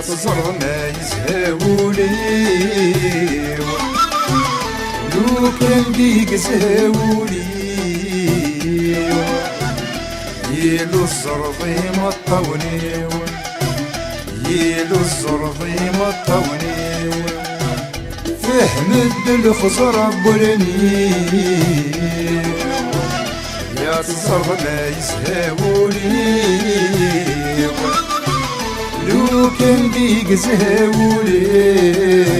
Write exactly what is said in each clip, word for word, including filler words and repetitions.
Teẓreḍ ma yezha wul-iw, lukan d-igezha wul-iw, yilu ẓẓerḍ imeṭṭawen-iw, yilu ẓẓerḍ imeṭṭawen-iw. Fehmed lexẓer n wallen-iw, ya teẓreḍ ma yezha wul-iw, lukan d-igezha wul-iw,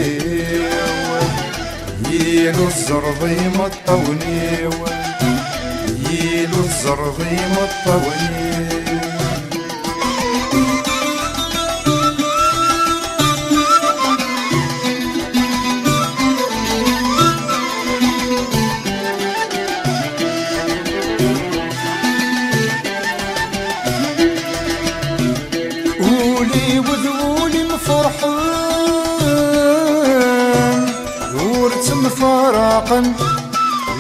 yilu ẓẓerḍ imeṭṭawen-iw, yilu ẓẓerḍ imeṭṭawen-iw. Ul-iw d wul-im ferḥen, ur ttemfaraqen,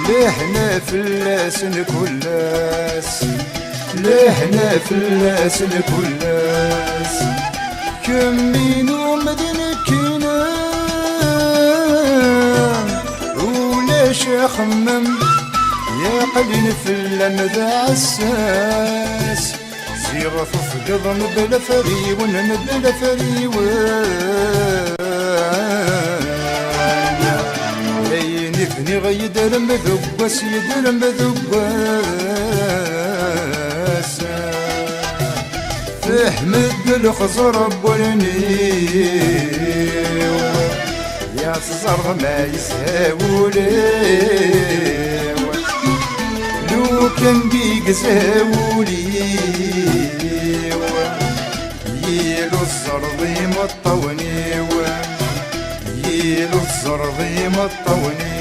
lehna fell-asen kul ass, lehna fell-asen kul ass. Kemm inu d nekkini, ulac axemmem yaqlin fell-am d aɛessas. Ziɣ tufgeḍ mebla afriwen, mebla afriwen. Ayen i bniɣ yedrem deg wass, yedrem deg wass. Fehmed lexẓer n wallen-iw, ya teẓreḍ ma yezha wul-iw, lukan d-igezha wul-iw, yilu ẓẓerḍ imeṭṭawen-iw, yilu ẓẓerḍ imeṭṭawen-iw.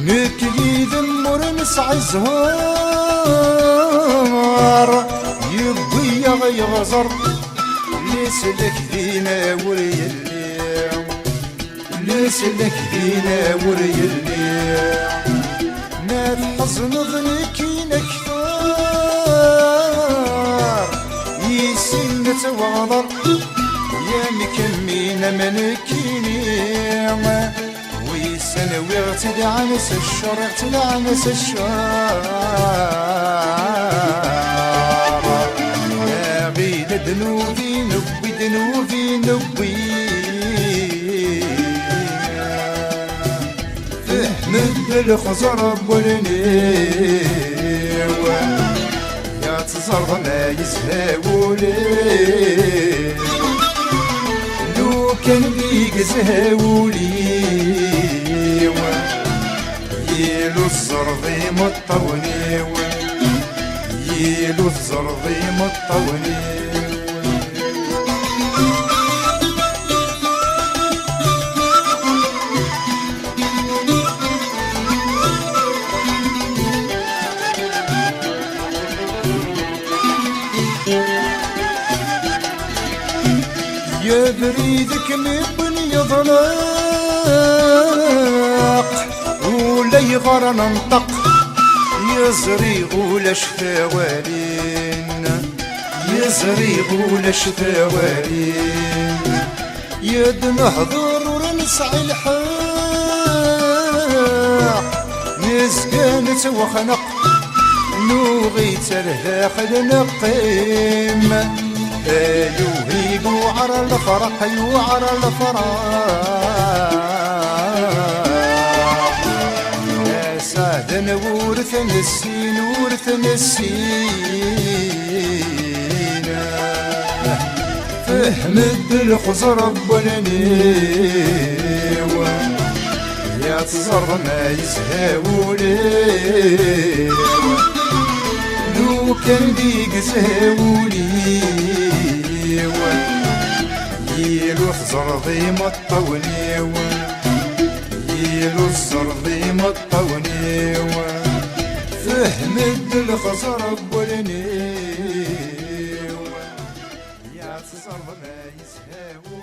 Nekk yid-m ur nesɛi zzher, yewwi-yaɣ yeɣẓer, leslak dinna ur yelli, leslak dinna ur yelli. Ma tḥezneḍ nekkini akter, yis-i ad tewɛdeḍ, ya mkemmin am nekkini. Wissen wiɣ-tt-id ɛan s ccer, iɣ-tt-id ɛan s ccer. Aɣil ddnub i newwi, ddnub i newwi. Fehmed lexẓer n wallen-iw, ya teẓreḍ ma yezha wul-iw, lukan d-igezha wul-iw, yilu ẓẓerḍ imeṭṭawen-iw, yilu ẓẓerḍ imeṭṭawen-iw. Abrid kem-iwwin yeḍleq, ulayɣer nenṭeq, yeẓri ulac tawalin, yeẓri ulac tawalin. Yed nehder ur nesɛi lḥeqq, nezga nettwexneq, nuɣi-tt ar daxel neqqim. Ay uhil yuɛer lefraq, yuɛer lefraq. Asaden ur t-nessin, ur t-nessin. Fehmed lexẓer n wallen-iw, ya teẓreḍ ma yezha wul-iw, lukan d-igezha wul-iw, yilu tẓerḍ imeṭṭawen-iw, yilu tẓerḍ imeṭṭawen-iw. Fehmed lexẓer n wallen-iw. Ṣṣerḍen ay ishaw